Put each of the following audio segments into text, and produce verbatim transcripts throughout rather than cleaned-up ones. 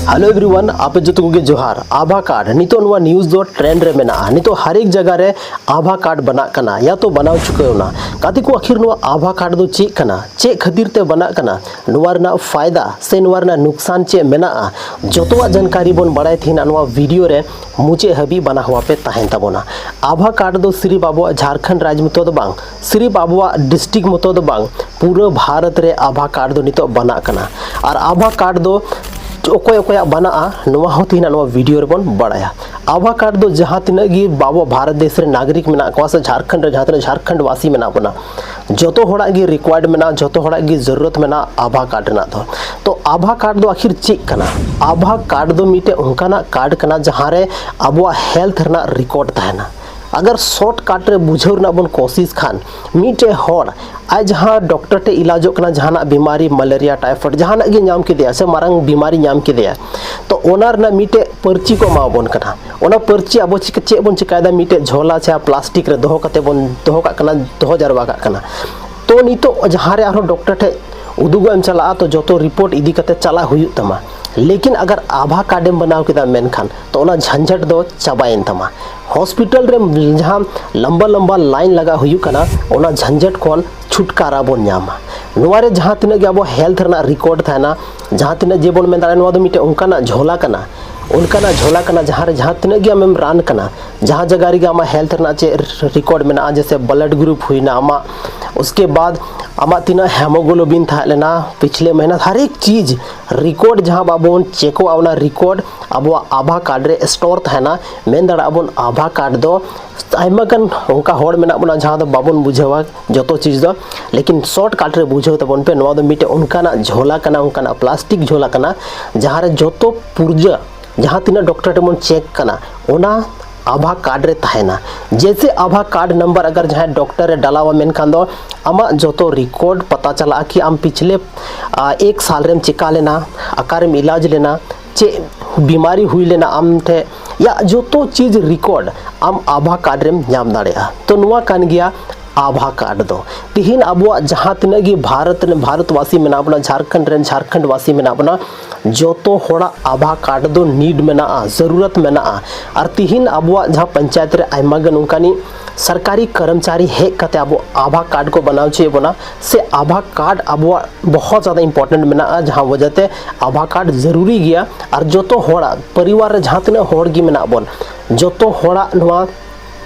Hello everyone, ᱟᱯᱮ ᱡᱚᱛᱚ ᱠᱚᱜᱮ ᱡᱚᱦᱟᱨ᱾ ᱟᱵᱷᱟ ᱠᱟᱨᱰ, ᱱᱤᱛᱚᱜ ᱱᱚᱣᱟ ᱱᱤᱭᱩᱡᱽ ᱫᱚ ᱴᱨᱮᱱᱰ ᱨᱮ ᱢᱮᱱᱟᱜᱼᱟ᱾ ᱱᱤᱛᱚᱜ ᱦᱟᱨᱮᱠ ᱡᱟᱭᱜᱟ ᱨᱮ ᱟᱵᱷᱟ ᱠᱟᱨᱰ ᱵᱮᱱᱟᱜ ᱠᱟᱱᱟ, ᱭᱟ ᱛᱚ ᱵᱮᱱᱟᱣ ᱪᱩᱠᱟᱹᱣ ᱮᱱᱟ᱾ ᱜᱟᱛᱮ ᱠᱚ, ᱟᱹᱠᱷᱤᱨ ᱱᱚᱣᱟ ᱟᱵᱷᱟ ᱠᱟᱨᱰ ᱫᱚ ᱪᱮᱫ ᱠᱟᱱᱟ, ᱪᱮᱫ ᱠᱷᱟᱹᱛᱤᱨ ᱛᱮ ᱵᱮᱱᱟᱜ ᱠᱟᱱᱟ, ᱱᱚᱣᱟ ᱨᱮᱱᱟᱜ ᱯᱷᱟᱭᱫᱟ ᱥᱮ ᱱᱚᱣᱟ ᱨᱮᱱᱟᱜ ᱱᱩᱠᱥᱟᱱ ᱪᱮᱫ ᱢᱮᱱᱟᱜᱼᱟ, ᱡᱚᱛᱚᱣᱟᱜ ᱡᱟᱱᱠᱟᱨᱤ ᱵᱚᱱ ᱵᱟᱲᱟᱭ ᱛᱟᱦᱮᱱᱟ ᱱᱚᱣᱟ ᱵᱷᱤᱰᱤᱭᱳ ᱨᱮ᱾ ᱢᱩᱪᱟᱹᱫ ᱦᱟᱹᱵᱤᱡ ᱵᱟᱱᱟ ᱦᱚᱣᱟ ᱯᱮ ᱛᱟᱦᱮᱱ ᱛᱟᱵᱚᱱᱟ᱾ ᱟᱵᱷᱟ ᱠᱟᱨᱰ ᱫᱚ ᱥᱤᱨᱤᱯ ᱟᱵᱚᱣᱟᱜ ᱡᱷᱟᱲᱠᱷᱚᱸᱰ ᱨᱟᱡᱽ ᱢᱚᱛᱚ ᱫᱚ ᱵᱟᱝ, ᱥᱤᱨᱤᱯ ᱟᱵᱚᱣᱟᱜ ᱰᱤᱥᱴᱨᱤᱠᱴ ᱢᱚᱛᱚ ᱫᱚ ᱵᱟᱝ, ᱯᱩᱨᱟᱹ ᱵᱷᱟᱨᱚᱛ ᱨᱮ ᱟᱵᱷᱟ ᱠᱟᱨᱰ ᱫᱚ ᱱᱤᱛᱚᱜ ᱵᱟᱱᱟᱜ ᱠᱟᱱᱟ᱾ ᱟᱨ ᱟᱵᱷᱟ ᱠᱟᱨᱰ ᱫᱚ ᱚᱠᱚᱭ ᱚᱠᱚᱭᱟᱜ ᱵᱟᱱᱟᱜᱼᱟ, ᱱᱚᱣᱟ ᱦᱚᱸ ᱛᱮᱦᱮᱧ ᱱᱚᱣᱟ ᱵᱷᱤᱰᱤᱭᱳ ᱨᱮᱵᱚᱱ ᱵᱟᱲᱟᱭᱟ᱾ ᱟᱵᱷᱟ ᱠᱟᱨᱰ ᱫᱚ ᱡᱟᱦᱟᱸ ᱛᱤᱱᱟᱹᱜ ᱜᱮ ᱟᱵᱚ ᱵᱷᱟᱨᱚᱛ ᱫᱮᱥ ᱨᱮ ᱱᱟᱜᱚᱨᱤᱠ ᱢᱮᱱᱟᱜ ᱠᱚᱣᱟ ᱥᱮ ᱡᱷᱟᱲᱠᱷᱚᱸᱰ ᱨᱮ ᱡᱟᱦᱟᱸ ᱛᱤᱱᱟᱹᱜ ᱡᱷᱟᱲᱠᱷᱚᱸᱰ ᱵᱟᱥᱤ ᱢᱮᱱᱟᱜ ᱵᱚᱱᱟ, ᱡᱚᱛᱚ ᱦᱚᱲᱟᱜ ᱜᱮ ᱨᱤᱠᱣᱟᱭᱟᱨᱰ ᱢᱮᱱᱟᱜᱼᱟ, ᱡᱚᱛᱚ ᱦᱚᱲᱟᱜ ᱜᱮ ᱡᱟᱹᱨᱩᱨᱟᱛ ᱢᱮᱱᱟᱜᱼᱟ ᱟᱵᱷᱟ ᱠᱟᱨᱰ ᱨᱮᱱᱟᱜ ᱫᱚ᱾ ᱛᱚ ᱟᱵᱷᱟ ᱠᱟᱨᱰ ᱫᱚ ᱟᱹᱠᱷᱤᱨ ᱪᱮᱫ ᱠᱟᱱᱟ? ᱟᱵᱷᱟ ᱠᱟᱨᱰ ᱫᱚ ᱢᱤᱫᱴᱮᱡ ᱚᱱᱠᱟᱱᱟᱜ ᱠᱟᱨᱰ ᱠᱟᱱᱟ ᱡᱟᱦᱟᱸ ᱨᱮ ᱟᱵᱚᱣᱟᱜ ᱦᱮᱞᱛᱷ ᱨᱮᱱᱟᱜ ᱨᱮᱠᱚᱨᱰ ᱛᱟᱦᱮᱱᱟ᱾ ᱟᱜᱟᱨ ᱥᱚᱨᱴ ᱠᱟᱴ ᱨᱮ ᱵᱩᱡᱷᱟᱹᱣ ᱨᱮᱱᱟᱜ ᱵᱚᱱ ᱠᱳᱥᱤᱥ ᱠᱷᱟᱱ, ᱢᱤᱫᱴᱮᱡ ᱦᱚᱲ ᱟᱡ ᱡᱟᱦᱟᱸ ᱰᱚᱠᱴᱚᱨ ᱴᱷᱮᱡ ᱤᱞᱟᱡᱚᱜ ᱠᱟᱱᱟ, ᱡᱟᱦᱟᱱᱟᱜ ᱵᱤᱢᱟᱨᱤ, ᱢᱟᱞᱮᱨᱤᱭᱟ, ᱴᱟᱭᱯᱷᱚᱭᱮᱰ, ᱡᱟᱦᱟᱱᱟᱜ ᱜᱮ ᱧᱟᱢ ᱠᱮᱫᱮᱭᱟ ᱥᱮ ᱢᱟᱨᱟᱝ ᱵᱤᱢᱟᱨᱤ ᱧᱟᱢ ᱠᱮᱫᱮᱭᱟ, ᱛᱚ ᱚᱱᱟ ᱨᱮᱱᱟᱜ ᱢᱤᱫᱴᱮᱡ ᱯᱟᱹᱨᱪᱤ ᱠᱚ ᱮᱢᱟᱣᱟᱵᱚᱱ ᱠᱟᱱᱟ᱾ ᱚᱱᱟ ᱯᱟᱹᱨᱪᱤ ᱟᱵᱚ ᱪᱤᱠᱟᱹ, ᱪᱮᱫ ᱵᱚᱱ ᱪᱤᱠᱟᱭᱮᱫᱟ? ᱢᱤᱫᱴᱮᱡ ᱡᱷᱚᱞᱟ ᱥᱮ ᱯᱞᱟᱥᱴᱤᱠ ᱨᱮ ᱫᱚᱦᱚ ᱠᱟᱛᱮ ᱵᱚᱱ ᱫᱚᱦᱚ ᱠᱟᱜ ᱠᱟᱱᱟ, ᱫᱚᱦᱚ ᱡᱟᱨᱣᱟ ᱠᱟᱜ ᱠᱟᱱᱟ᱾ ᱛᱚ ᱱᱤᱛᱚᱜ ᱡᱟᱦᱟᱸ ᱨᱮ ᱟᱨᱦᱚᱸ ᱰᱚᱠᱴᱚᱨ ᱴᱷᱮᱡ ᱩᱫᱩᱜᱚᱜ ᱮᱢ ᱪᱟᱞᱟᱜᱼᱟ, ᱛᱚ ᱡᱚᱛᱚ ᱨᱤᱯᱳᱨᱴ ᱤᱫᱤ ᱠᱟᱛᱮ ᱪᱟᱞᱟᱜ ᱦᱩᱭᱩᱜ ᱛᱟᱢᱟ᱾ ᱞᱮᱠᱤᱱ ᱟᱜᱟᱨ ᱟᱵᱷᱟ ᱠᱟᱨᱰ ᱮᱢ ᱵᱮᱱᱟᱣ ᱠᱮᱫᱟ, ᱢᱮᱱᱠᱷᱟᱱ ᱛᱚ ᱚᱱᱟ ᱡᱷᱟᱧᱡᱷᱟᱴ ᱫᱚ ᱪᱟᱵᱟᱭᱮᱱ ᱛᱟᱢᱟ᱾ ᱦᱚᱥᱯᱤᱴᱟᱞ ᱨᱮ ᱡᱟᱦᱟᱸ ᱞᱟᱢᱵᱟ ᱞᱟᱢᱵᱟ ᱞᱟᱭᱤᱱ ᱞᱟᱜᱟᱜ ᱦᱩᱭᱩᱜ ᱠᱟᱱᱟ, ᱚᱱᱟ ᱡᱷᱟᱧᱡᱷᱟᱴ ᱠᱷᱚᱱ ᱪᱷᱩᱴᱠᱟᱨᱟ ᱵᱚᱱ ᱧᱟᱢᱟ᱾ ᱱᱚᱣᱟ ᱨᱮ ᱡᱟᱦᱟᱸ ᱛᱤᱱᱟᱹᱜ ᱜᱮ ᱟᱵᱚ ᱦᱮᱞᱛᱷ ᱨᱮᱱᱟᱜ ᱨᱮᱠᱚᱨᱰ ᱛᱟᱦᱮᱱᱟ, ᱡᱟᱦᱟᱸ ᱛᱤᱱᱟᱹᱜ ᱡᱮ ᱵᱚᱱ ᱢᱮᱱ ᱫᱟᱲᱮᱭᱟᱜᱼᱟ, ᱱᱚᱣᱟ ᱫᱚ ᱢᱤᱫᱴᱮᱱ ᱚᱱᱠᱟᱱᱟᱜ ᱡᱷᱚᱞᱟ ᱠᱟᱱᱟ, ᱚᱱᱠᱟᱱᱟᱜ ᱡᱷᱚᱞᱟ ᱠᱟᱱᱟ ᱡᱟᱦᱟᱸ ᱨᱮ ᱡᱟᱦᱟᱸ ᱛᱤᱱᱟᱹᱜ ᱜᱮ ᱟᱢᱮᱢ ᱨᱟᱱ ᱠᱟᱱᱟ, ᱡᱟᱦᱟᱸ ᱡᱟᱭᱜᱟ ᱨᱮᱜᱮ ᱟᱢᱟᱜ ᱦᱮᱞᱛᱷ ᱨᱮᱱᱟᱜ ᱪᱮᱫ ᱨᱮᱠᱚᱨᱰ ᱢᱮᱱᱟᱜᱼᱟ, ᱡᱮᱭᱥᱮ ᱵᱞᱟᱰ ᱜᱨᱩᱯ ᱦᱩᱭᱱᱟ ᱟᱢᱟᱜ, ᱩᱥᱠᱮ ᱵᱟᱫ ᱟᱢᱟᱜ ᱛᱤᱱᱟᱹᱜ ᱦᱮᱢᱳᱜᱞᱳᱵᱤᱱ ᱛᱟᱦᱮᱸ ᱞᱮᱱᱟ ᱯᱤᱪᱷᱞᱮ ᱢᱟᱹᱦᱱᱟᱹ, ᱦᱟᱨ ᱮᱠ ᱪᱤᱡᱽ ᱨᱮᱠᱚᱨᱰ ᱡᱟᱦᱟᱸ ᱵᱟᱵᱚᱱ ᱪᱮᱠᱚᱜᱼᱟ, ᱚᱱᱟ ᱨᱮᱠᱚᱨᱰ ᱟᱵᱚᱣᱟᱜ ᱟᱵᱷᱟ ᱠᱟᱨᱰ ᱨᱮ ᱥᱴᱳᱨ ᱛᱟᱦᱮᱱᱟ᱾ ᱢᱮᱱ ᱫᱟᱲᱮᱭᱟᱜᱼᱟ ᱵᱚᱱ ᱟᱵᱷᱟ ᱠᱟᱨᱰ ᱫᱚ ᱟᱭᱢᱟ ᱜᱟᱱ ᱚᱱᱠᱟ ᱦᱚᱲ ᱢᱮᱱᱟᱜ ᱵᱚᱱᱟ ᱡᱟᱦᱟᱸ ᱫᱚ ᱵᱟᱵᱚᱱ ᱵᱩᱡᱷᱟᱹᱣᱟ ᱡᱚᱛᱚ ᱪᱤᱡᱽ ᱫᱚ, ᱞᱮᱠᱤᱱ ᱥᱚᱨᱴ ᱠᱟᱴ ᱨᱮ ᱵᱩᱡᱷᱟᱹᱣ ᱛᱟᱵᱚᱱ ᱯᱮ᱾ ᱱᱚᱣᱟ ᱫᱚ ᱢᱤᱫᱴᱮᱱ ᱚᱱᱠᱟᱱᱟᱜ ᱡᱷᱚᱞᱟ ᱠᱟᱱᱟ, ᱚᱱᱠᱟᱱᱟᱜ ᱯᱞᱟᱥᱴᱤᱠ ᱡᱷᱚᱞᱟ ᱠᱟᱱᱟ ᱡᱟᱦᱟᱸ ᱨᱮ ᱡᱚᱛᱚ ᱯᱩᱨᱡᱟᱹ ᱡᱟᱦᱟᱸ ᱛᱤᱱᱟᱹᱜ ᱰᱚᱠᱴᱚᱨ ᱴᱷᱮᱱ ᱵᱚᱱ ᱪᱮᱠ ᱠᱟᱱᱟ, ᱚᱱᱟ ᱟᱵᱷᱟ ᱠᱟᱨᱰ ᱨᱮ ᱛᱟᱦᱮᱱᱟ᱾ ᱡᱮᱭᱥᱮ ᱟᱵᱷᱟ ᱠᱟᱨᱰ ᱱᱟᱢᱵᱟᱨ ᱟᱜᱟᱨ ᱡᱟᱦᱟᱸᱭ ᱰᱚᱠᱴᱚᱨ ᱨᱮ ᱰᱟᱞᱟᱣᱟ, ᱢᱮᱱᱠᱷᱟᱱ ᱫᱚ ᱟᱢᱟᱜ ᱡᱚᱛᱚ ᱨᱮᱠᱚᱨᱰ ᱯᱟᱛᱟ ᱪᱟᱞᱟᱜᱼᱟ ᱠᱤ ᱟᱢ ᱯᱤᱪᱷᱞᱮ, ᱟ, ᱮᱠ ᱥᱟᱞ ᱨᱮᱢ ᱪᱮᱠᱟ ᱞᱮᱱᱟ, ᱚᱠᱟᱨᱮᱢ ᱤᱞᱟᱡᱽ ᱞᱮᱱᱟ, ᱪᱮᱫ ᱵᱤᱢᱟᱨᱤ ᱦᱩᱭ ᱞᱮᱱᱟ ᱟᱢ ᱴᱷᱮᱱ, ᱭᱟ ᱡᱚᱛᱚ ᱪᱤᱡᱽ ᱨᱮᱠᱚᱨᱰ ᱟᱢ ᱟᱵᱷᱟ ᱠᱟᱨᱰ ᱨᱮᱢ ᱧᱟᱢ ᱫᱟᱲᱮᱭᱟᱜᱼᱟ᱾ ᱛᱚ ᱱᱚᱣᱟ ᱠᱟᱱ ᱜᱮᱭᱟ ᱟᱵᱷᱟ ᱠᱟᱨᱰ ᱫᱚ᱾ ᱛᱤᱦᱤᱧ ᱟᱵᱚᱣᱟᱜ ᱡᱟᱦᱟᱸ ᱛᱤᱱᱟᱹᱜ ᱜᱮ ᱵᱷᱟᱨᱚᱛ ᱨᱮᱱ, ᱵᱷᱟᱨᱚᱛ ᱵᱟᱥᱤ ᱢᱮᱱᱟᱜ ᱵᱚᱱᱟ, ᱡᱷᱟᱲᱠᱷᱚᱸᱰ ᱨᱮᱱ ᱡᱷᱟᱲᱠᱷᱚᱸᱰ ᱵᱟᱥᱤ ᱢᱮᱱᱟᱜ ᱵᱚᱱᱟ, ᱡᱚᱛᱚ ᱦᱚᱲᱟᱜ ᱟᱵᱷᱟ ᱠᱟᱨᱰ ᱫᱚ need ᱢᱮᱱᱟᱜᱼᱟ, ᱡᱟᱹᱨᱩᱨᱟᱛ ᱢᱮᱱᱟᱜᱼᱟ᱾ ᱟᱨ ᱛᱤᱦᱤᱧ ᱟᱵᱚᱣᱟᱜ ᱡᱟᱦᱟᱸ ᱯᱚᱧᱪᱟᱭᱮᱛ ᱨᱮ ᱟᱭᱢᱟ ᱜᱟᱱ ᱚᱱᱠᱟᱱᱤᱡ ᱥᱚᱨᱠᱟᱨᱤ ᱠᱚᱨᱢᱪᱟᱨᱤ ᱦᱮᱡ ᱠᱟᱛᱮ ᱟᱵᱚ ᱟᱵᱷᱟ ᱠᱟᱨᱰ ᱠᱚ ᱵᱮᱱᱟᱣ ᱦᱚᱪᱚᱭᱮᱫ ᱵᱚᱱᱟ, ᱥᱮ ᱟᱵᱷᱟ ᱠᱟᱨᱰ ᱟᱵᱚᱣᱟᱜ ᱵᱚᱦᱚᱛ ᱡᱟᱫᱟ important ᱢᱮᱱᱟᱜᱼᱟ, ᱡᱟᱦᱟᱸ ᱣᱟᱡᱟ ᱛᱮ ᱟᱵᱷᱟ ᱠᱟᱨᱰ ᱡᱟᱹᱨᱩᱨᱤ ᱜᱮᱭᱟ᱾ ᱟᱨ ᱡᱚᱛᱚ ᱦᱚᱲᱟᱜ, ᱯᱚᱨᱤᱵᱟᱨ ᱨᱮ ᱡᱟᱦᱟᱸ ᱛᱤᱱᱟᱹᱜ ᱦᱚᱲ ᱜᱮ ᱢᱮᱱᱟᱜ ᱵᱚᱱ, ᱡᱚᱛᱚ ᱦᱚᱲᱟᱜ ᱱᱚᱣᱟ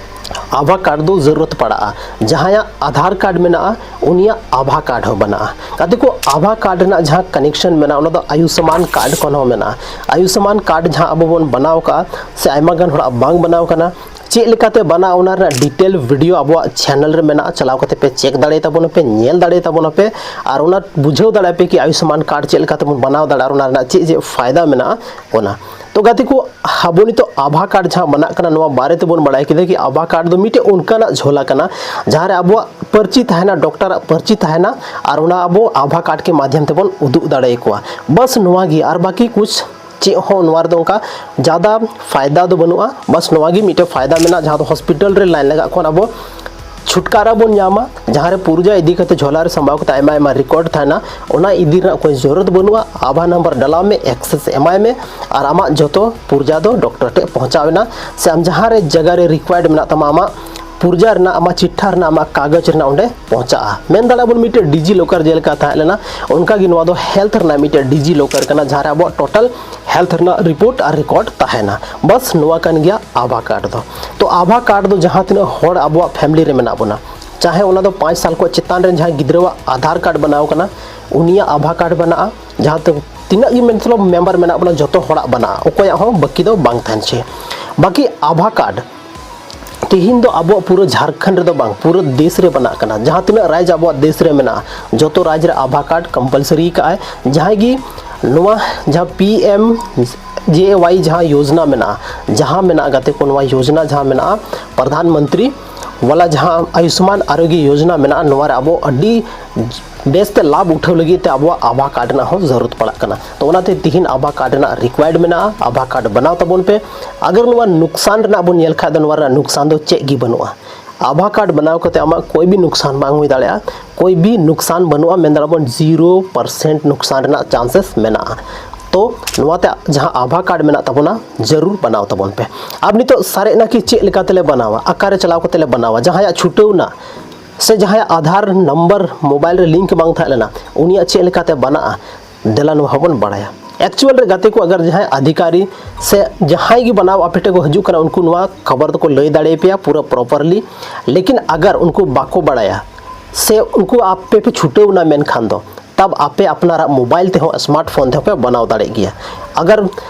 ᱟᱵᱷᱟ ᱠᱟᱨᱰ ᱫᱚ ᱡᱟᱹᱨᱩᱨᱟᱛ ᱯᱟᱲᱟᱜᱼᱟ᱾ ᱡᱟᱦᱟᱸᱭᱟᱜ ᱟᱫᱷᱟᱨ ᱠᱟᱨᱰ ᱢᱮᱱᱟᱜᱼᱟ, ᱩᱱᱤᱭᱟᱜ ᱟᱵᱷᱟ ᱠᱟᱨᱰ ᱦᱚᱸ ᱵᱮᱱᱟᱜᱼᱟ᱾ ᱜᱟᱛᱮ ᱠᱚ, ᱟᱵᱷᱟ ᱠᱟᱨᱰ ᱨᱮᱱᱟᱜ ᱡᱟᱦᱟᱸ connection ᱢᱮᱱᱟᱜᱼᱟ, ᱚᱱᱟ ᱫᱚ ᱟᱭᱩᱥᱢᱟᱱ ᱠᱟᱨᱰ ᱠᱷᱚᱱ ᱦᱚᱸ ᱢᱮᱱᱟᱜᱼᱟ᱾ ᱟᱭᱩᱥᱢᱟᱱ ᱠᱟᱨᱰ ᱡᱟᱦᱟᱸ ᱟᱵᱚ ᱵᱚᱱ ᱵᱮᱱᱟᱣ ᱠᱟᱜᱼᱟ, ᱥᱮ ᱟᱭᱢᱟ ᱜᱟᱱ ᱦᱚᱲᱟᱜ ᱵᱟᱝ ᱵᱮᱱᱟᱣ ᱠᱟᱱᱟ, ᱪᱮᱫ ᱞᱮᱠᱟᱛᱮ ᱵᱮᱱᱟᱜᱼᱟ, ᱚᱱᱟ ᱨᱮᱱᱟᱜ detail video ᱟᱵᱚᱣᱟᱜ channel ᱨᱮ ᱢᱮᱱᱟᱜᱼᱟ, ᱪᱟᱞᱟᱣ ᱠᱟᱛᱮ ᱯᱮ check ᱫᱟᱲᱮᱭᱟᱜ ᱛᱟᱵᱚᱱᱟ ᱯᱮ, ᱧᱮᱞ ᱫᱟᱲᱮᱭᱟᱜ ᱛᱟᱵᱚᱱᱟ ᱯᱮ᱾ ᱟᱨ ᱚᱱᱟ ᱵᱩᱡᱷᱟᱹᱣ ᱫᱟᱲᱮᱭᱟᱜ ᱯᱮ ᱠᱤ ᱟᱭᱩᱥᱢᱟᱱ ᱠᱟᱨᱰ ᱪᱮᱫ ᱞᱮᱠᱟᱛᱮ ᱵᱚᱱ ᱵᱮᱱᱟᱣ ᱫᱟᱲᱮᱭᱟᱜᱼᱟ, ᱚᱱᱟ ᱨᱮᱱᱟᱜ ᱪᱮᱫ ᱪᱮᱫ ᱯᱷᱟᱭᱫᱟ ᱢᱮᱱᱟᱜᱼᱟ, ᱚᱱᱟ᱾ ᱛᱚ ᱜᱟᱛᱮ ᱠᱚ, ᱟᱵᱚ ᱱᱤᱛᱚᱜ ᱟᱵᱷᱟ ᱠᱟᱨᱰ ᱡᱟᱦᱟᱸ ᱵᱮᱱᱟᱜ ᱠᱟᱱᱟ, ᱱᱚᱣᱟ ᱵᱟᱨᱮ ᱛᱮᱵᱚᱱ ᱵᱟᱲᱟᱭ ᱠᱮᱫᱟ ᱠᱤ ᱟᱵᱷᱟ ᱠᱟᱨᱰ ᱫᱚ ᱢᱤᱫᱴᱮᱡ ᱚᱱᱠᱟᱱᱟᱜ ᱡᱷᱚᱞᱟ ᱠᱟᱱᱟ, ᱡᱟᱦᱟᱸ ᱨᱮ ᱟᱵᱚᱣᱟᱜ ᱯᱟᱹᱨᱪᱤ ᱛᱟᱦᱮᱱᱟ, ᱰᱚᱠᱴᱚᱨᱟᱜ ᱯᱟᱹᱨᱪᱤ ᱛᱟᱦᱮᱱᱟ, ᱟᱨ ᱚᱱᱟ ᱟᱵᱚ ᱟᱵᱷᱟ ᱠᱟᱨᱰ ᱠᱮ ᱢᱟᱫᱷᱭᱚᱢ ᱛᱮᱵᱚᱱ ᱩᱫᱩᱜ ᱫᱟᱲᱮ ᱟᱠᱚᱣᱟ᱾ ᱵᱟᱥ ᱱᱚᱣᱟ ᱜᱮ, ᱟᱨ ᱵᱟᱹᱠᱤ ᱠᱩᱪ ᱪᱮᱫ ᱦᱚᱸ ᱱᱚᱣᱟ ᱨᱮᱫᱚ ᱚᱱᱠᱟ ᱡᱟᱫᱟ ᱯᱷᱟᱭᱫᱟ ᱫᱚ ᱵᱟᱹᱱᱩᱜᱼᱟ᱾ ᱵᱟᱥ ᱱᱚᱣᱟ ᱜᱮ ᱢᱤᱫᱴᱮᱡ ᱯᱷᱟᱭᱫᱟ ᱢᱮᱱᱟᱜᱼᱟ, ᱡᱟᱦᱟᱸ ᱫᱚ ᱦᱚᱥᱯᱤᱴᱟᱞ ᱨᱮ ᱞᱟᱭᱤᱱ ᱞᱟᱜᱟᱜ ᱠᱷᱚᱱ ᱟᱵᱚ ᱪᱷᱩᱴᱠᱟᱨᱟ ᱵᱚᱱ ᱧᱟᱢᱟ, ᱡᱟᱦᱟᱸ ᱨᱮ ᱯᱩᱨᱡᱟ ᱤᱫᱤ ᱠᱟᱛᱮ ᱡᱷᱚᱞᱟ ᱨᱮ ᱥᱟᱢᱵᱟᱣ ᱠᱟᱛᱮ ᱟᱭᱢᱟ ᱟᱭᱢᱟ ᱨᱮᱠᱚᱨᱰ ᱛᱟᱦᱮᱱᱟ, ᱚᱱᱟ ᱤᱫᱤ ᱨᱮᱱᱟᱜ ᱠᱳᱱᱳ ᱡᱟᱹᱨᱩᱲ ᱵᱟᱹᱱᱩᱜᱼᱟ᱾ ᱟᱵᱷᱟ ᱱᱟᱢᱵᱟᱨ ᱰᱟᱞᱟᱣ ᱢᱮ, ᱮᱠᱥᱮᱥ ᱮᱢᱟᱭ ᱢᱮ, ᱟᱨ ᱟᱢᱟᱜ ᱡᱚᱛᱚ ᱯᱩᱨᱡᱟ ᱫᱚ ᱰᱚᱠᱴᱚᱨ ᱴᱷᱮᱱ ᱯᱚᱦᱪᱟᱣ ᱮᱱᱟ, ᱥᱮ ᱟᱢ ᱡᱟᱦᱟᱸ ᱨᱮ ᱡᱟᱭᱜᱟ ᱨᱮ ᱨᱤᱠᱣᱟᱭᱟᱨᱰ ᱢᱮᱱᱟᱜ ᱛᱟᱢᱟ, ᱟᱢᱟᱜ ᱯᱩᱨᱡᱟ ᱨᱮᱱᱟᱜ, ᱟᱢᱟᱜ ᱪᱤᱴᱷᱟ ᱨᱮᱱᱟᱜ, ᱟᱢᱟᱜ ᱠᱟᱜᱚᱡᱽ ᱨᱮᱱᱟᱜ ᱚᱸᱰᱮ ᱯᱚᱦᱪᱟᱜᱼᱟ᱾ ᱢᱮᱱ ᱫᱟᱲᱮᱭᱟᱜᱼᱟ ᱵᱚᱱ ᱢᱤᱫᱴᱮᱡ ᱰᱤᱡᱤ ᱞᱚᱠᱟᱨ ᱡᱮᱞᱮᱠᱟ ᱛᱟᱦᱮᱸ ᱞᱮᱱᱟ, ᱚᱱᱠᱟ ᱜᱮ ᱱᱚᱣᱟ ᱫᱚ ᱦᱮᱞᱛᱷ ᱨᱮᱱᱟᱜ ᱢᱤᱫᱴᱮᱡ ᱰᱤᱡᱤ ᱞᱚᱠᱟᱨ ᱠᱟᱱᱟ, ᱡᱟᱦᱟᱸ ᱨᱮ ᱟᱵᱚᱣᱟᱜ ᱴᱳᱴᱟᱞ ᱦᱮᱞᱛᱷ ᱨᱮᱱᱟᱜ ᱨᱤᱯᱳᱨᱴ ᱟᱨ ᱨᱮᱠᱚᱨᱰ ᱛᱟᱦᱮᱱᱟ᱾ ᱵᱟᱥ ᱱᱚᱣᱟ ᱠᱟᱱ ᱜᱮᱭᱟ ᱟᱵᱷᱟ ᱠᱟᱨᱰ ᱫᱚ᱾ ᱛᱚ ᱟᱵᱷᱟ ᱠᱟᱨᱰ ᱫᱚ ᱡᱟᱦᱟᱸ ᱛᱤᱱᱟᱹᱜ ᱦᱚᱲ ᱟᱵᱚᱣᱟᱜ ᱯᱷᱮᱢᱤᱞᱤ ᱨᱮ ᱢᱮᱱᱟᱜ ᱵᱚᱱᱟ, ᱪᱟᱦᱮ ᱚᱱᱟ ᱫᱚ ᱯᱟᱸᱪ ᱥᱟᱞ ᱠᱷᱚᱱ ᱪᱮᱛᱟᱱ ᱨᱮᱱ ᱡᱟᱦᱟᱸᱭ ᱜᱤᱫᱽᱨᱟᱹᱣᱟᱜ ᱟᱫᱷᱟᱨ ᱠᱟᱨᱰ ᱵᱮᱱᱟᱣ ᱠᱟᱱᱟ, ᱩᱱᱤᱭᱟᱜ ᱟᱵᱷᱟ ᱠᱟᱨᱰ ᱵᱮᱱᱟᱜᱼᱟ, ᱡᱟᱦᱟᱸ ᱛᱮ ᱛᱤᱱᱟᱹᱜ ᱜᱮ ᱢᱚᱛᱞᱚᱵ ᱢᱮᱢᱵᱟᱨ ᱢᱮᱱᱟᱜ ᱵᱚᱱᱟ, ᱡᱚᱛᱚ ᱦᱚᱲᱟᱜ ᱵᱮᱱᱟᱜᱼᱟ, ᱚᱠᱚᱭᱟᱜ ᱦᱚᱸ ᱵᱟᱹᱠᱤ ᱫᱚ ᱵᱟᱝ ᱛᱟᱦᱮᱱ ᱪᱮ᱾ ᱵᱟᱹᱠᱤ ᱟᱵᱷᱟ ᱠᱟᱨᱰ ᱛᱤᱦᱤᱧ ᱫᱚ ᱟᱵᱚᱣᱟᱜ ᱯᱩᱨᱟᱹ ᱡᱷᱟᱲᱠᱷᱚᱸᱰ ᱨᱮᱫᱚ ᱵᱟᱝ, ᱯᱩᱨᱟᱹ ᱫᱮᱥ ᱨᱮ ᱵᱮᱱᱟᱜ ᱠᱟᱱᱟ᱾ ᱡᱟᱦᱟᱸ ᱛᱤᱱᱟᱹᱜ ᱨᱟᱡᱽ ᱟᱵᱚᱣᱟᱜ ᱫᱮᱥ ᱨᱮ ᱢᱮᱱᱟᱜᱼᱟ, ᱡᱚᱛᱚ ᱨᱟᱡᱽ ᱨᱮ ᱟᱵᱷᱟ ᱠᱟᱨᱰ ᱠᱚᱢᱯᱟᱞᱥᱟᱨᱤ ᱠᱟᱜᱼᱟᱭ᱾ ᱡᱟᱦᱟᱸᱭ ᱜᱮ ᱱᱚᱣᱟ ᱡᱟᱦᱟᱸ ᱯᱤ ᱮᱢ ᱡᱮ ᱮ ᱣᱟᱭ ᱡᱟᱦᱟᱸ ᱭᱳᱡᱽᱱᱟ ᱢᱮᱱᱟᱜᱼᱟ, ᱡᱟᱦᱟᱸ ᱢᱮᱱᱟᱜᱼᱟ ᱜᱟᱛᱮ ᱠᱚ, ᱱᱚᱣᱟ ᱭᱳᱡᱽᱱᱟ ᱡᱟᱦᱟᱸ ᱢᱮᱱᱟᱜᱼᱟ, ᱯᱨᱚᱫᱷᱟᱱ ᱢᱚᱱᱛᱨᱤ ᱣᱟᱞᱟ ᱡᱟᱦᱟᱸ ᱟᱭᱩᱥᱢᱟᱱ ᱟᱨᱳᱜᱭᱚ ᱭᱳᱡᱽᱱᱟ ᱢᱮᱱᱟᱜᱼᱟ, ᱱᱚᱣᱟ ᱨᱮ ᱟᱵᱚ ᱟᱹᱰᱤ ᱵᱮᱥᱛᱮ ᱞᱟᱵᱷ ᱩᱴᱷᱟᱹᱣ ᱞᱟᱹᱜᱤᱫ ᱛᱮ ᱟᱵᱚᱣᱟᱜ ᱟᱵᱷᱟ ᱠᱟᱨᱰ ᱨᱮᱱᱟᱜ ᱦᱚᱸ ᱡᱟᱹᱨᱩᱲ ᱯᱟᱲᱟᱜ ᱠᱟᱱᱟ᱾ ᱛᱚ ᱚᱱᱟᱛᱮ ᱛᱤᱦᱤᱧ ᱟᱵᱷᱟ ᱠᱟᱨᱰ ᱨᱮᱱᱟᱜ ᱨᱤᱠᱣᱟᱭᱟᱨᱰ ᱢᱮᱱᱟᱜᱼᱟ, ᱟᱵᱷᱟ ᱠᱟᱨᱰ ᱵᱮᱱᱟᱣ ᱛᱟᱵᱚᱱ ᱯᱮ᱾ ᱟᱜᱟᱨ ᱱᱚᱣᱟ ᱱᱩᱠᱥᱟᱱ ᱨᱮᱱᱟᱜ ᱵᱚᱱ ᱧᱮᱞ ᱠᱷᱟᱡ ᱫᱚ ᱱᱚᱣᱟ ᱨᱮᱱᱟᱜ ᱱᱩᱠᱥᱟᱱ ᱫᱚ ᱪᱮᱫ ᱜᱮ ᱵᱟᱹᱱᱩᱜᱼᱟ᱾ ᱟᱵᱷᱟ ᱠᱟᱨᱰ ᱵᱮᱱᱟᱣ ᱠᱟᱛᱮ ᱟᱢᱟᱜ ᱠᱳᱭ ᱵᱤ ᱱᱩᱠᱥᱟᱱ ᱵᱟᱝ ᱦᱩᱭ ᱫᱟᱲᱮᱭᱟᱜᱼᱟ, ᱠᱳᱭ ᱵᱤ ᱱᱩᱠᱥᱟᱱ ᱵᱟᱹᱱᱩᱜᱼᱟ, ᱢᱮᱱ ᱫᱟᱲᱮᱭᱟᱜᱼᱟ ᱵᱚᱱ ᱡᱤᱨᱳ ᱯᱟᱨᱥᱮᱱᱴ ᱱᱩᱠᱥᱟᱱ ᱨᱮᱱᱟᱜ ᱪᱟᱱᱥᱮᱥ ᱢᱮᱱᱟᱜᱼᱟ᱾ ᱛᱚ ᱱᱚᱣᱟᱛᱮ ᱡᱟᱦᱟᱸ ᱟᱵᱷᱟ ᱠᱟᱨᱰ ᱢᱮᱱᱟᱜ ᱛᱟᱵᱚᱱᱟ, ᱡᱟᱹᱨᱩᱲ ᱵᱮᱱᱟᱣ ᱛᱟᱵᱚᱱ ᱯᱮ᱾ ᱟᱨ ᱱᱤᱛᱚᱜ ᱥᱟᱨᱮᱡ ᱱᱟ ᱠᱤ ᱪᱮᱫ ᱞᱮᱠᱟ ᱛᱮᱞᱮ ᱵᱮᱱᱟᱣᱟ, ᱚᱠᱟᱨᱮ ᱪᱟᱞᱟᱣ ᱠᱟᱛᱮ ᱞᱮ ᱵᱮᱱᱟᱣᱟ, ᱡᱟᱦᱟᱸᱭᱟᱜ ᱪᱷᱩᱴᱟᱹᱣ ᱱᱟ ᱥᱮ ᱡᱟᱦᱟᱸᱭᱟᱜ ᱟᱫᱷᱟᱨ ᱱᱟᱢᱵᱟᱨ ᱢᱳᱵᱟᱭᱤᱞ ᱨᱮ ᱞᱤᱝᱠ ᱵᱟᱝ ᱛᱟᱦᱮᱸ ᱞᱮᱱᱟ, ᱩᱱᱤᱭᱟᱜ ᱪᱮᱫ ᱞᱮᱠᱟᱛᱮ ᱵᱮᱱᱟᱜᱼᱟ, ᱫᱮᱞᱟ ᱱᱚᱣᱟ ᱦᱚᱸᱵᱚᱱ ᱵᱟᱲᱟᱭᱟ᱾ ᱮᱠᱪᱩᱣᱟᱞ ᱨᱮ ᱜᱟᱛᱮ ᱠᱚ, ᱟᱜᱟᱨ ᱡᱟᱦᱟᱸᱭ ᱟᱫᱷᱤᱠᱟᱨᱤ ᱥᱮ ᱡᱟᱦᱟᱸᱭ ᱜᱮ ᱵᱮᱱᱟᱣ ᱟᱯᱮ ᱴᱷᱮᱱ ᱠᱚ ᱦᱤᱡᱩᱜ ᱠᱟᱱᱟ, ᱩᱱᱠᱩ ᱱᱚᱣᱟ ᱠᱷᱚᱵᱚᱨ ᱫᱚᱠᱚ ᱞᱟᱹᱭ ᱫᱟᱲᱮᱭᱟᱯᱮᱭᱟ ᱯᱩᱨᱟᱹ ᱯᱨᱚᱯᱟᱨᱞᱤ᱾ ᱞᱮᱠᱤᱱ ᱟᱜᱟᱨ ᱩᱱᱠᱩ ᱵᱟᱠᱚ ᱵᱟᱲᱟᱭᱟ ᱥᱮ ᱩᱱᱠᱩ ᱟᱯᱮ ᱯᱮ ᱪᱷᱩᱴᱟᱹᱣ ᱮᱱᱟ, ᱢᱮᱱᱠᱷᱟᱱ ᱫᱚ ᱛᱟᱵ ᱟᱯᱮ ᱟᱯᱱᱟᱨᱟᱜ ᱢᱳᱵᱟᱭᱤᱞ ᱛᱮᱦᱚᱸ, ᱥᱢᱟᱨᱴ ᱯᱷᱳᱱ ᱛᱮᱦᱚᱸ ᱯᱮ ᱵᱮᱱᱟᱣ ᱫᱟᱲᱮᱭᱟᱜ ᱜᱮᱭᱟ᱾ ᱟᱜᱟᱨ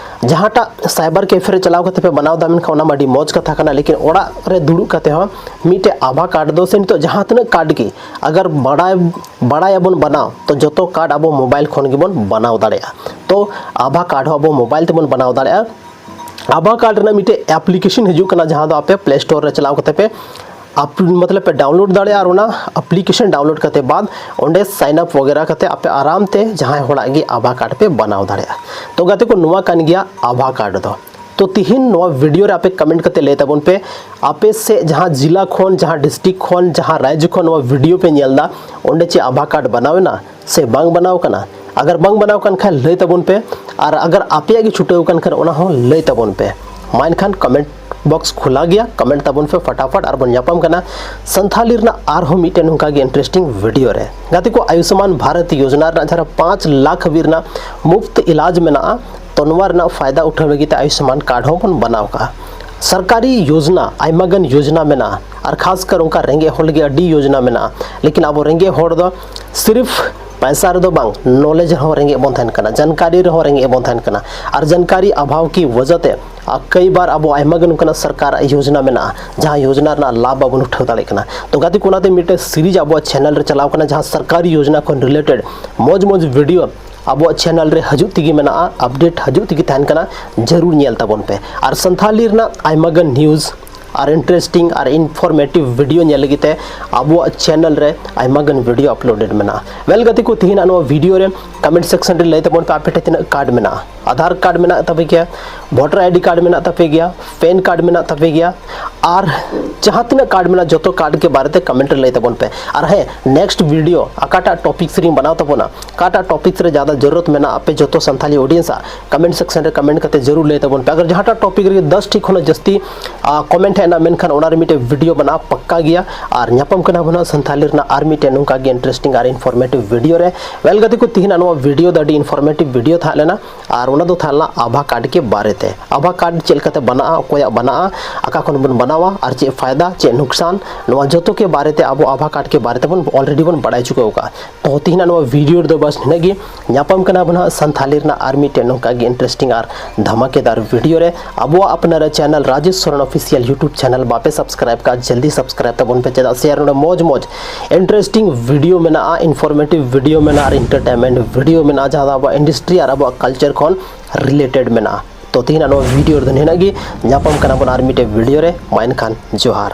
ᱡᱟᱦᱟᱸᱴᱟᱜ ᱥᱟᱭᱵᱟᱨ ᱠᱮᱯᱷᱮ ᱨᱮ ᱪᱟᱞᱟᱣ ᱠᱟᱛᱮ ᱯᱮ ᱵᱮᱱᱟᱣ ᱫᱟ, ᱢᱮᱱᱠᱷᱟᱱ ᱚᱱᱟ ᱢᱟ ᱟᱹᱰᱤ ᱢᱚᱡᱽ ᱠᱟᱛᱷᱟ ᱠᱟᱱᱟ, ᱞᱮᱠᱤᱱ ᱚᱲᱟᱜ ᱨᱮ ᱫᱩᱲᱩᱵ ᱠᱟᱛᱮ ᱦᱚᱸ ᱢᱤᱫᱴᱮᱡ ᱟᱵᱷᱟ ᱠᱟᱨᱰ ᱫᱚ ᱥᱮ ᱱᱤᱛᱚᱜ ᱡᱟᱦᱟᱸ ᱛᱤᱱᱟᱹᱜ ᱠᱟᱨᱰ ᱜᱮ ᱟᱜᱟᱨ ᱵᱟᱲᱟᱭ, ᱵᱟᱲᱟᱭᱟᱵᱚᱱ ᱵᱮᱱᱟᱣ, ᱛᱚ ᱡᱚᱛᱚ ᱠᱟᱨᱰ ᱟᱵᱚ ᱢᱳᱵᱟᱭᱤᱞ ᱠᱷᱚᱱ ᱜᱮᱵᱚᱱ ᱵᱮᱱᱟᱣ ᱫᱟᱲᱮᱭᱟᱜᱼᱟ᱾ ᱛᱚ ᱟᱵᱷᱟ ᱠᱟᱨᱰ ᱦᱚᱸ ᱟᱵᱚ ᱢᱳᱵᱟᱭᱤᱞ ᱛᱮᱵᱚᱱ ᱵᱮᱱᱟᱣ ᱫᱟᱲᱮᱭᱟᱜᱼᱟ᱾ ᱟᱵᱷᱟ ᱠᱟᱨᱰ ᱨᱮᱱᱟᱜ ᱢᱤᱫᱴᱮᱡ ᱮᱯᱞᱤᱠᱮᱥᱚᱱ ᱦᱤᱡᱩᱜ ᱠᱟᱱᱟ, ᱡᱟᱦᱟᱸ ᱫᱚ ᱟᱯᱮ ᱯᱞᱮ ᱥᱴᱳᱨ ᱨᱮ ᱪᱟᱞᱟᱣ ᱠᱟᱛᱮ ᱯᱮ ᱟᱯ-, ᱢᱚᱛᱞᱚᱵ ᱯᱮ ᱰᱟᱣᱩᱱᱞᱳᱰ ᱫᱟᱲᱮᱭᱟᱜᱼᱟ᱾ ᱟᱨ ᱚᱱᱟ ᱮᱯᱞᱤᱠᱮᱥᱚᱱ ᱰᱟᱣᱩᱱᱞᱳᱰ ᱠᱟᱛᱮ ᱵᱟᱫ ᱚᱸᱰᱮ ᱥᱟᱭᱤᱱ ᱟᱯ ᱣᱟᱜᱮᱨᱟ ᱠᱟᱛᱮ ᱟᱯᱮ ᱟᱨᱟᱢ ᱛᱮ ᱡᱟᱦᱟᱸᱭ ᱦᱚᱲᱟᱜ ᱜᱮ ᱟᱵᱷᱟ ᱠᱟᱨᱰ ᱯᱮ ᱵᱮᱱᱟᱣ ᱫᱟᱲᱮᱭᱟᱜᱼᱟ᱾ ᱛᱚ ᱜᱟᱛᱮ ᱠᱚ, ᱱᱚᱣᱟ ᱠᱟᱱ ᱜᱮᱭᱟ ᱟᱵᱷᱟ ᱠᱟᱨᱰ ᱫᱚ᱾ ᱛᱚ ᱛᱤᱦᱤᱧ ᱱᱚᱣᱟ ᱵᱷᱤᱰᱤᱭᱳ ᱨᱮ ᱟᱯᱮ ᱠᱚᱢᱮᱱᱴ ᱠᱟᱛᱮ ᱞᱟᱹᱭ ᱛᱟᱵᱚᱱ ᱯᱮ, ᱟᱯᱮ ᱥᱮᱫ ᱡᱟᱦᱟᱸ ᱡᱮᱞᱟ ᱠᱷᱚᱱ, ᱡᱟᱦᱟᱸ ᱰᱤᱥᱴᱨᱤᱠᱴ ᱠᱷᱚᱱ, ᱡᱟᱦᱟᱸ ᱨᱟᱡᱽ ᱠᱷᱚᱱ ᱱᱚᱣᱟ ᱵᱷᱤᱰᱤᱭᱳ ᱯᱮ ᱧᱮᱞ ᱮᱫᱟ, ᱚᱸᱰᱮ ᱪᱮᱫ ᱟᱵᱷᱟ ᱠᱟᱨᱰ ᱵᱮᱱᱟᱣ ᱮᱱᱟ ᱥᱮ ᱵᱟᱝ ᱵᱮᱱᱟᱣ ᱠᱟᱱᱟ? ᱟᱜᱟᱨ ᱵᱟᱝ ᱵᱮᱱᱟᱣ ᱠᱟᱱ ᱠᱷᱟᱱ ᱞᱟᱹᱭ ᱛᱟᱵᱚᱱ ᱯᱮ, ᱟᱨ ᱟᱜᱟᱨ ᱟᱯᱮᱭᱟᱜ ᱜᱮ ᱪᱷᱩᱴᱟᱹᱣ ᱠᱟᱱ ᱠᱷᱟᱱ ᱚᱱᱟ ᱦᱚᱸ ᱞᱟᱹᱭ ᱛᱟᱵᱚᱱ ᱯᱮ᱾ ᱢᱟ ᱮᱱᱠᱷᱟᱱ ᱠᱚᱢᱮᱱᱴ ᱵᱚᱠᱥ ᱠᱷᱩᱞᱟ ᱜᱮᱭᱟ, ᱠᱚᱢᱮᱱᱴ ᱛᱟᱵᱚᱱ ᱯᱮ ᱯᱷᱟᱴᱟᱯᱷᱟᱴ ᱟᱨ ᱵᱚᱱ ᱧᱟᱯᱟᱢ ᱠᱟᱱᱟ ᱥᱟᱱᱛᱷᱟᱞᱤ ᱨᱮᱱᱟᱜ ᱟᱨᱦᱚᱸ ᱢᱤᱫᱴᱮᱱ ᱱᱚᱝᱠᱟ ᱜᱮ ᱤᱱᱴᱟᱨᱮᱥᱴᱤᱝ ᱵᱷᱤᱰᱤᱭᱳ ᱨᱮ᱾ ᱜᱟᱛᱮ ᱠᱚ, ᱟᱭᱩᱥᱢᱟᱱ ᱵᱷᱟᱨᱚᱛ ᱭᱳᱡᱚᱱᱟ ᱨᱮᱱᱟᱜ ᱡᱟᱦᱟᱸ ᱨᱮ ᱯᱟᱸᱪ ᱞᱟᱠᱷ ᱦᱟᱹᱵᱤᱡ ᱨᱮᱱᱟᱜ ᱢᱩᱯᱛ ᱤᱞᱟᱡᱽ ᱢᱮᱱᱟᱜᱼᱟ, ᱛᱚ ᱱᱚᱣᱟ ᱨᱮᱱᱟᱜ ᱯᱷᱟᱭᱫᱟ ᱩᱴᱷᱟᱹᱣ ᱞᱟᱹᱜᱤᱫ ᱛᱮ ᱟᱭᱩᱥᱢᱟᱱ ᱠᱟᱨᱰ ᱦᱚᱸᱵᱚᱱ ᱵᱮᱱᱟᱣ ᱠᱟᱜᱼᱟ᱾ ᱥᱚᱨᱠᱟᱨᱤ ᱭᱳᱡᱽᱱᱟ, ᱟᱭᱢᱟ ᱜᱟᱱ ᱭᱳᱡᱽᱱᱟ ᱢᱮᱱᱟᱜᱼᱟ, ᱟᱨ ᱠᱷᱟᱥ ᱠᱟᱨ ᱚᱱᱠᱟ ᱨᱮᱸᱜᱮᱡ ᱦᱚᱲ ᱞᱟᱹᱜᱤᱫ ᱟᱹᱰᱤ ᱭᱳᱡᱽᱱᱟ ᱢᱮᱱᱟᱜᱼᱟ, ᱞᱮᱠᱤᱱ ᱟᱵᱚ ᱨᱮᱸᱜᱮᱡ ᱦᱚᱲ ᱫᱚ ᱥᱤᱨᱤᱯᱷ ᱯᱟᱭᱥᱟ ᱨᱮᱫᱚ ᱵᱟᱝ, ᱱᱚᱞᱮᱡᱽ ᱨᱮᱦᱚᱸ ᱨᱮᱸᱜᱮᱡ ᱵᱚᱱ ᱛᱟᱦᱮᱱ ᱠᱟᱱᱟ, ᱡᱟᱱᱠᱟᱨᱤ ᱨᱮᱦᱚᱸ ᱨᱮᱸᱜᱮᱡ ᱵᱚᱱ ᱛᱟᱦᱮᱱ ᱠᱟᱱᱟ᱾ ᱟᱨ ᱡᱟᱱᱠᱟᱨᱤ ᱚᱵᱷᱟᱣ ᱠᱤ ᱣᱟᱡᱟ ᱛᱮ ᱟᱨ ᱠᱟᱹᱭ ᱵᱟᱨ ᱟᱵᱚ ᱟᱭᱢᱟ ᱜᱟᱱ ᱚᱱᱠᱟᱱᱟᱜ ᱥᱚᱨᱠᱟᱨᱟᱜ ᱭᱳᱡᱽᱱᱟ ᱢᱮᱱᱟᱜᱼᱟ, ᱡᱟᱦᱟᱸ ᱭᱳᱡᱽᱱᱟ ᱨᱮᱱᱟᱜ ᱞᱟᱵᱷ ᱵᱟᱵᱚᱱ ᱩᱴᱷᱟᱹᱣ ᱫᱟᱲᱮᱭᱟᱜ ᱠᱟᱱᱟ᱾ ᱛᱚ ᱜᱟᱛᱮ ᱠᱚ, ᱚᱱᱟᱛᱮ ᱢᱤᱫᱴᱮᱱ ᱥᱤᱨᱤᱡᱽ ᱟᱵᱚᱣᱟᱜ ᱪᱮᱱᱮᱞ ᱨᱮ ᱪᱟᱞᱟᱣ ᱠᱟᱱᱟ, ᱡᱟᱦᱟᱸ ᱥᱚᱨᱠᱟᱨᱤ ᱭᱳᱡᱽᱱᱟ ᱠᱷᱚᱱ ᱨᱤᱞᱮᱴᱮᱰ ᱢᱚᱡᱽ ᱢᱚᱡᱽ ᱵᱷᱤᱰᱤᱭᱳ ᱟᱵᱚᱣᱟᱜ ᱪᱮᱱᱮᱞ ᱨᱮ ᱦᱤᱡᱩᱜ ᱛᱮᱜᱮ ᱢᱮᱱᱟᱜᱼᱟ, ᱟᱯᱰᱮᱴ ᱦᱤᱡᱩᱜ ᱛᱮᱜᱮ ᱛᱟᱦᱮᱱ ᱠᱟᱱᱟ, ᱡᱟᱹᱨᱩᱲ ᱧᱮᱞ ᱛᱟᱵᱚᱱ ᱯᱮ᱾ ᱟᱨ ᱥᱟᱱᱛᱷᱟᱞᱤ ᱨᱮᱱᱟᱜ ᱟᱭᱢᱟ ᱜᱟᱱ ᱱᱤᱭᱩᱡᱽ, ᱟᱨ interesting ᱟᱨ informative video ᱧᱮᱞ ᱞᱟᱹᱜᱤᱫ ᱛᱮ ᱟᱵᱚᱣᱟᱜ channel ᱨᱮ ᱟᱭᱢᱟ ᱜᱟᱱ video uploaded ᱢᱮᱱᱟᱜᱼᱟ᱾ Well ᱜᱟᱛᱮ ᱠᱚ, ᱛᱤᱦᱤᱧᱟᱜ ᱱᱚᱣᱟ video ᱨᱮ comment section ᱨᱮ ᱞᱟᱹᱭ ᱛᱟᱵᱚᱱ ᱯᱮ ᱟᱯᱮ ᱴᱷᱮᱱ ᱛᱤᱱᱟᱹᱜ card ᱢᱮᱱᱟᱜᱼᱟ᱾ Aadhaar card ᱢᱮᱱᱟᱜ ᱛᱟᱯᱮ ᱜᱮᱭᱟ, voter ID card ᱢᱮᱱᱟᱜ ᱛᱟᱯᱮ ᱜᱮᱭᱟ, PAN card ᱢᱮᱱᱟᱜ ᱛᱟᱯᱮ ᱜᱮᱭᱟ, ᱟᱨ ᱡᱟᱦᱟᱸ ᱛᱤᱱᱟᱹᱜ card ᱢᱮᱱᱟᱜᱼᱟ ᱡᱚᱛᱚ card ᱜᱮ ᱵᱟᱨᱮᱛᱮ comment ᱨᱮ ᱞᱟᱹᱭ ᱛᱟᱵᱚᱱ ᱯᱮ᱾ ᱟᱨ ᱦᱮᱸ, next video ᱚᱠᱟᱴᱟᱜ topics ᱨᱤᱧ ᱵᱮᱱᱟᱣ ᱛᱟᱵᱚᱱᱟ, ᱚᱠᱟᱴᱟᱜ topics ᱨᱮ ᱡᱟᱫᱟ ᱡᱟᱹᱨᱩᱨᱚᱛ ᱢᱮᱱᱟᱜᱼᱟ ᱟᱯᱮ ᱡᱚᱛᱚ ᱥᱟᱱᱛᱟᱞᱤ audience ᱟᱜ, comment section ᱨᱮ comment ᱠᱟᱛᱮ ᱡᱟᱹᱨᱩᱲ ᱞᱟᱹᱭ ᱛᱟᱵᱚᱱ ᱯᱮ᱾ ᱟᱜᱟᱨ ᱡᱟᱦᱟᱸᱴᱟᱜ topic ᱨᱮᱜᱮ ᱫᱚᱥ ᱴᱤ ᱠᱷᱚᱱᱟᱜ ᱡᱟᱹᱥᱛᱤ comment ᱦᱮᱡ ᱮᱱᱟ, ᱢᱮᱱᱠᱷᱟᱱ ᱚᱱᱟ ᱨᱮ ᱢᱤᱫᱴᱮᱡ video ᱵᱮᱱᱟᱣ ᱯᱟᱠᱠᱟ ᱜᱮᱭᱟ᱾ ᱟᱨ ᱧᱟᱯᱟᱢ ᱠᱟᱱᱟ ᱵᱚᱱ ᱦᱟᱸᱜ ᱥᱟᱱᱛᱟᱞᱤ ᱨᱮᱱᱟᱜ ᱟᱨ ᱢᱤᱫᱴᱮᱡ ᱱᱚᱝᱠᱟ ᱜᱮ interesting ᱟᱨ informative video ᱨᱮ᱾ Well ᱜᱟᱛᱮ ᱠᱚ, ᱛᱤᱦᱤᱧᱟᱜ ᱱᱚᱣᱟ video ᱫᱚ ᱟᱹᱰᱤ informative video ᱛᱟᱦᱮᱸ ᱞᱮᱱᱟ᱾ ᱟᱨ ᱚᱱᱟ ᱫᱚ ᱛᱟᱦᱮᱸ ᱞᱮᱱᱟ ᱟᱵᱷᱟ card ᱠᱮ ᱵᱟᱨᱮ ᱛᱮ᱾ ᱟᱵᱷᱟ card ᱪᱮᱫ ᱞᱮᱠᱟᱛᱮ ᱵᱮᱱᱟᱜᱼᱟ, ᱚᱠᱚᱭᱟᱜ ᱵᱮᱱᱟᱜᱼᱟ, ᱚᱠᱟ ᱠᱷᱚᱱ ᱵᱚᱱ ᱵᱮᱱᱟᱣᱟ, ᱟᱨ ᱪᱮᱫ ᱯᱷᱟᱭᱫᱟ, ᱪᱮᱫ ᱱᱩᱠᱥᱟᱱ, ᱱᱚᱣᱟ ᱡᱚᱛᱚ ᱠᱮ ᱵᱟᱨᱮ ᱛᱮ ᱟᱵᱚ ᱟᱵᱷᱟ card ᱠᱮ ᱵᱟᱨᱮ ᱛᱮᱵᱚᱱ already ᱵᱚᱱ ᱵᱟᱲᱟᱭ ᱪᱩᱠᱟᱹᱣ ᱠᱟᱜᱼᱟ᱾ ᱛᱚ ᱛᱤᱦᱤᱧᱟᱜ ᱱᱚᱣᱟ video ᱨᱮᱫᱚ ᱵᱟᱥ ᱱᱤᱱᱟᱹᱜ ᱜᱮ᱾ ᱧᱟᱯᱟᱢ ᱠᱟᱱᱟ ᱵᱚᱱ ᱦᱟᱸᱜ ᱥᱟᱱᱛᱷᱟᱞᱤ ᱨᱮᱱᱟᱜ ᱟᱨ ᱢᱤᱫᱴᱮᱱ ᱱᱚᱝᱠᱟ ᱜᱮ interesting ᱟᱨ ᱫᱷᱟᱢᱟᱠᱮᱫᱟᱨ video ᱨᱮ᱾ ᱟᱵᱚᱣᱟᱜ ᱟᱯᱱᱟᱨᱟᱜ channel Rajesh Soren official YouTube channel ᱵᱟᱯᱮ subscribe ᱠᱟᱜᱼᱟ, ᱡᱚᱞᱫᱤ subscribe ᱛᱟᱵᱚᱱ ᱯᱮ, ᱪᱮᱫᱟᱜ ᱥᱮ ᱟᱨ ᱱᱚᱰᱮ ᱢᱚᱡᱽ ᱢᱚᱡᱽ interesting video ᱢᱮᱱᱟᱜᱼᱟ, informative video ᱢᱮᱱᱟᱜᱼᱟ, ᱟᱨ entertainment video ᱢᱮᱱᱟᱜᱼᱟ, ᱡᱟᱦᱟᱸ ᱫᱚ ᱟᱵᱚᱣᱟᱜ industry ᱟᱨ ᱟᱵᱚᱣᱟᱜ culture ᱠᱷᱚᱱ related ᱢᱮᱱᱟᱜᱼᱟ᱾ ᱛᱚ ᱛᱤᱦᱤᱧᱟᱜ ᱱᱚᱣᱟ video ᱨᱮᱫᱚ ᱱᱤᱱᱟᱹᱜ ᱜᱮ᱾ ᱧᱟᱯᱟᱢ ᱠᱟᱱᱟ ᱵᱚᱱ ᱟᱨ ᱢᱤᱫᱴᱮᱡ video ᱨᱮ᱾ ᱢᱟ ᱮᱱᱠᱷᱟᱱ ᱡᱚᱦᱟᱨ᱾